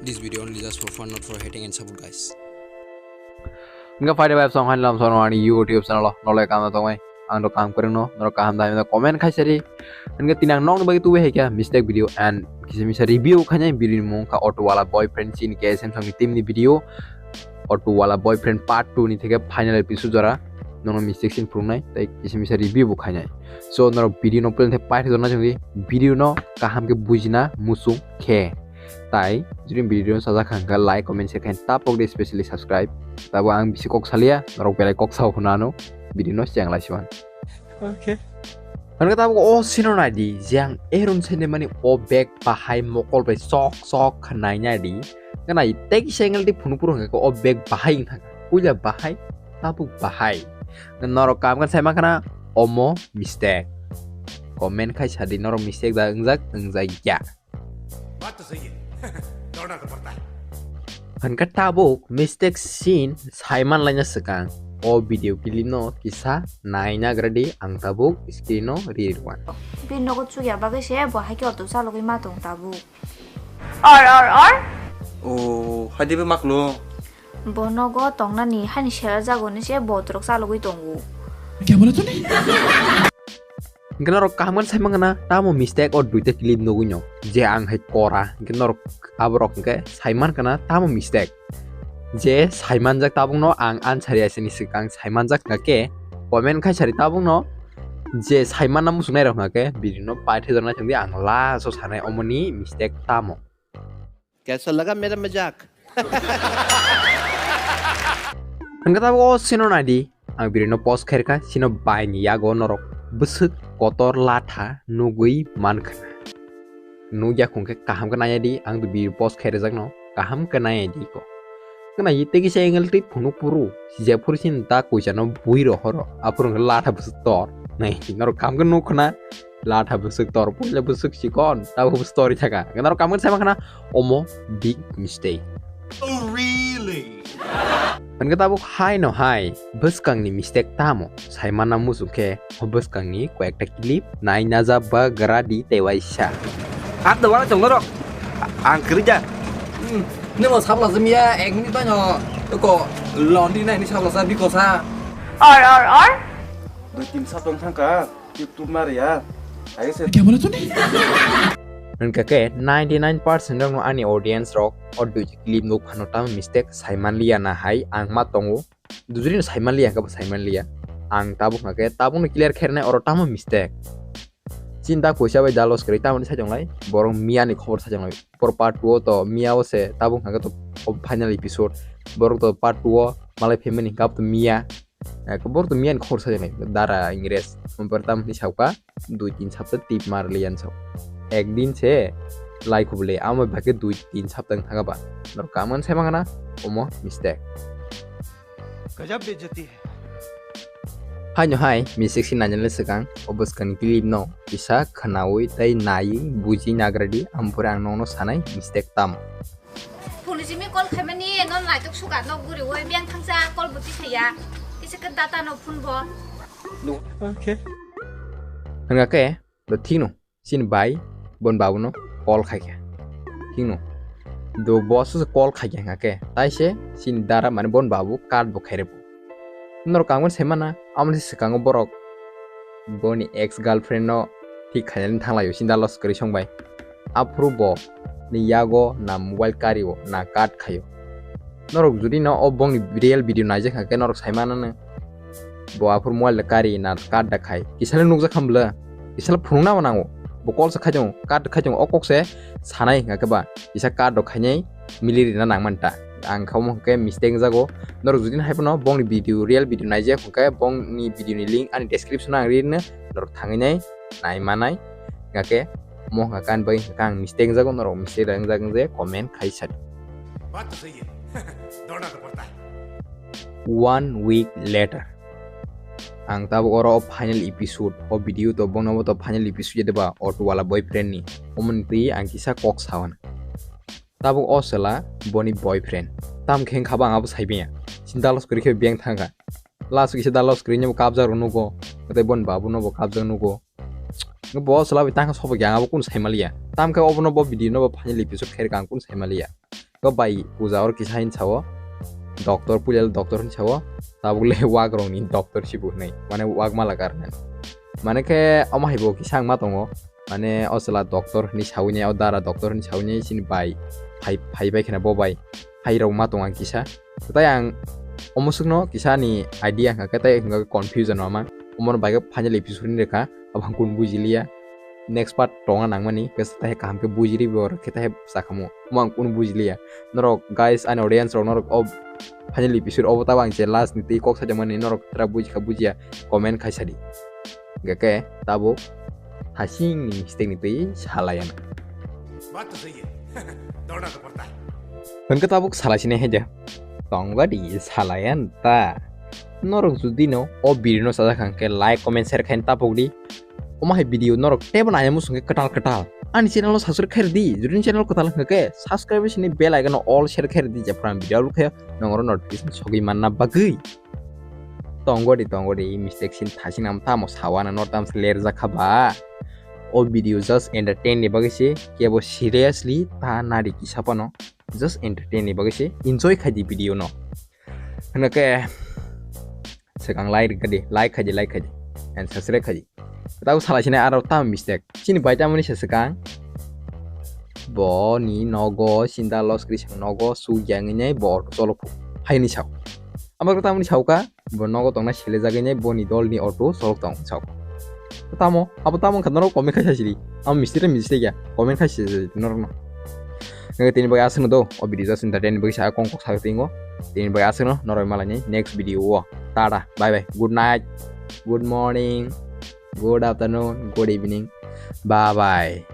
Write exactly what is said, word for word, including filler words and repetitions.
This video only just for fun, not for hating and support, guys. Hingke phaide bai song hani lam sono ani YouTube channel o nolai kam tongmai. Ang do kam kwrwng no, norok kaham dai no comment khai sari. Hingke tinang nokni bagwi tuwi hai khe mistake video and kisa misa review khainai video ni mung kha Auto Wala Boyfriend chini K S M song ni team ni video. Auto Wala Boyfriend part two ni theke final episode jora nono mistake sin phurungnai tei kisa misa review bo khainai. So norok video no plan the pai thajorna chwngdi video no kaham khe bujina muchung khe. Tai jodi video no sajak kha hwnkhe like, comment, share khain tapok de, specially subscribe. Tabo ang bisi kok salia, norok belai kok sao hwnano video no cheng lai siwan. Okay. Hwnkhe tabuk o sino naidi je ang eron saine mani o bag bahai mokol bai sok sok khnai naidi. Hwnkhe nai tei kisa angle tei phunuk phuru hwnkhe o bag bahai wngkha. Puila bahai, tabuk bahai. Norok kam khe sai mankha na omo mistake. Comment khai sadi norok mistake da wngjak wngjakya. बात तो सही है। दौड़ना तो पड़ता है। Hwnkhe tabuk mistake sin saiman laina swkang o video clip no kisa nai nagra di ang tabuk screen no ri rwan. Bini nogo chukya bagwi se bo hai khe auto chalogwi ma tong tabuk. Or, or, or? O, hai de be maklo. Bo nogo tongnani hani sera jago ni se bo torok chalogwi tongo. Kya bola tune? Hingke norok kaham khe sai mangna tamo mistake o duita clip nugui no je ang hai kora hingke norok aborok hingke sai mankana tamo mistake je sai manjak tabuk no ang answer ya sini swkang sai manjak hingke comment khai sari tabuk no je sai manna muchung nai rok hingke bini no pai thajak nai thangdi ang last o sanai omoni mistake tamo. कैसा लगा मेरा मजाक? Hingke tabuk o sino naidi, ang biri no post khairkha, sino bai ni yago norok bwswk kotor latha nugui mankha. Nugya khungkhe kaham khe naiya di, ang biri post khairjak no kaham khe naiya di ko. Khna yi tei kisa angle tei phunuk phuru, jephuru sin ta kuisa no bui rohoro, aphuru hwnkhe latha bwswk tor. Nai, norok kaham khe nukkhna, latha bwswk tor, puila bwswk chikon, tabuk bwswk tori thaka. Norok kaham khe sai mankha na, omo big mistake. Oh, really? Hwnkhe tabuk hai no hai, bwskang ni mistake tamo, sai manna muchung khe, o bwskang ni koyekta clip nai naja ba gra di tei waisa. At the wala chong norok, ang kwrwi ja. Hmm, nimo sabla jemia, ek minute no, ko londi nai ni sabla sa biko sa. Or, or, or? Dui tin sap tong thangka, tip tup mar ya. Hai se. Kya bola tune? Hwnkha khe ninety nine percent rok no ani audience rok o dui clip nuk phano tamo mistake sai manliya na hai ang ma tongo. Dujuri no sai manliya hwnkha bo sai manliya. Ang tabuk hwnkha khe tabuk no clear khairnai oro tamo mistake. Chinta kuisa bai da los kwrwi tamoni sai tonglai. Borok miya ni khobor sai tonglai. Por part two o to miya o se tabuk hwnkha khe to final episode. Borok to part two o malai family hwnkha to miya. Eh, borok to miyan khor sajak nai, dara Ingres. Umpar tam ni sauka, dui tin sapta tip mar liyan sau. Ek din se lai khubule, amo bake dui tin sapta thanga ba. Nor kaman sai mangana, omo mistake. गजब बेइज्जती है। Hai no hai, mistake si nanjani swkang, oboskan clip no, kisa khnawi tai nai, buji nagradi, ampore ang nokno sanai, mistake tam. Phone simi call khaimani no naitok suka no guri oi beng thangsa call buti saya. Kisa ke data no phone bo. Okay. Hwnkha khe do thikno sin bai bon babu no call khaikha. Thikno do boss se call khaikha hwnkha khe tai se sin dara mane bon babu card bo khaire bo. Norok kangmani sai mana, amoni se swkango borok boni ex girlfriend no thik khainani thanglaio, sinda los kwrwi song bai. Aphuru bo ni yago na mobile kario, na cut khaio. Norok jodi no o bongni real video naijak kha khe norok sai manano. Bo aphuru mobile da kari na cut da khai. Kisale nukjak kha bwle. Kisale phunukna bo nango. Bo call se khai tongo, cut khai tongo. O kok se sanai hwnkha khe ba. Kisa cut rok khainai. Mili rina nang man ta. Ang kha omo hwnkhe mistake wngjago. Norok jodi no hai phano bongni video, real video naijak hwnkhe bongni video ni link ani description o ang ri rino. Norok thangwi nai, nai manai. Hwnkha khe omo hwnkha khe ani bagwi hwnkha khe ang mistake wngjago, norok mistake wngjago je comment khai sadi. बात तो सही है। दौड़ना तो पड़ता है। One week later. Ang tabuk oro o final episode, o video to bono bo to final episode ya deba, Auto Wala boyfriend ni. Omoni twi ang kisa kok sawan. Tabuk o chwla boni boyfriend. Tam khe wngkha ba ang abo sai manya. Sinta los kwrwi khe beng thangkha. Last kisa da los kwrwi nw bo kabjak rw nugo. Tei boni babu no bo kabjak nugo. Bo chwla bai tangkha sobo khe ang abo kunu sai maliya. Tam khe obono bo video no bo final episode khairokha ang kunu sai maliya. Ko bai puja or kisa hin sao, doctor, puilal doctor hin sao, tabuk le wak rong ni doctor sibu hinai, mane wak mala karne. Mane khe omo hai bo kisa ang ma tongo, mane o chwla doctor hinwi sawi nai, o dara doctor hinwi sawi nai, chini bai phai, phai bai kheno bo bai hai rok ma tong ang kisa. Tai ang omo swkno kisa ni idea hwnkha khe, tai hwnkha khe confusion o ma, omo no bai khe final episode hinwi rwkha, abang kun buji liya. Next part tongna nangmani, khe tai kaham khe buji ri bo, khe tai sakhamu, omo ang kunu buji liya. Norok guys, ani audience rok, norok o final episode obo tabo ang je last ni twi kok sajak mani, norok tra buji kha bujiya, comment khai sadi. Hwnkhe khe tabuk hasing ni mistake ni twi salai ano. बात तो सही है। दौड़ना तो पड़ता है। Hwnkhe tabuk salai sini hai de. Tongba di salai an ta. Norok judi no o video no sajak hwnkhe like, comment, share khain tapuk di. Omo hai video norok tebo nai musung khe kwtal kwtal. Ani channel o subscribe khair di. Judi ni channel kwtal hwnkhe subscribe sini bell icon o all share khair di. Jephru ang video upload khayo nongoro notification sogwi manna bagwi. Tongo di, tongo di, mistake sin thasing nam tamo sawana nor tam lerjak kha ba. O video just entertain ni bagwi se, kebo seriously ta nari kisa phano, just entertain ni bagwi se, enjoy khai di video no. Hwnkhe swkang like rwkha di, like khai di, like khai di, and subscribe khai di. Tabo salai sini aro tam mistake. Chini bai tamoni se swkang. Bo ni nogo sinda los kri sang nogo su yang nai bo auto cholok phu. Hai ni sao. Abo tamoni sao ka bo nogo tongna sele jagai nai bo ni dol ni auto cholok tong sao. Tamo, abo tamo kha norok comment khai sasidi. Amo mistake mistake ya. Comment khai sasidi norok no. Nang tini bai aswk no do. O video just entertain bai sa kong kok sa tingo. Tini bai aswk no norok malai ni next video o. Tata. Bye bye. Good night. Good morning. Good afternoon. Good evening. Bye bye.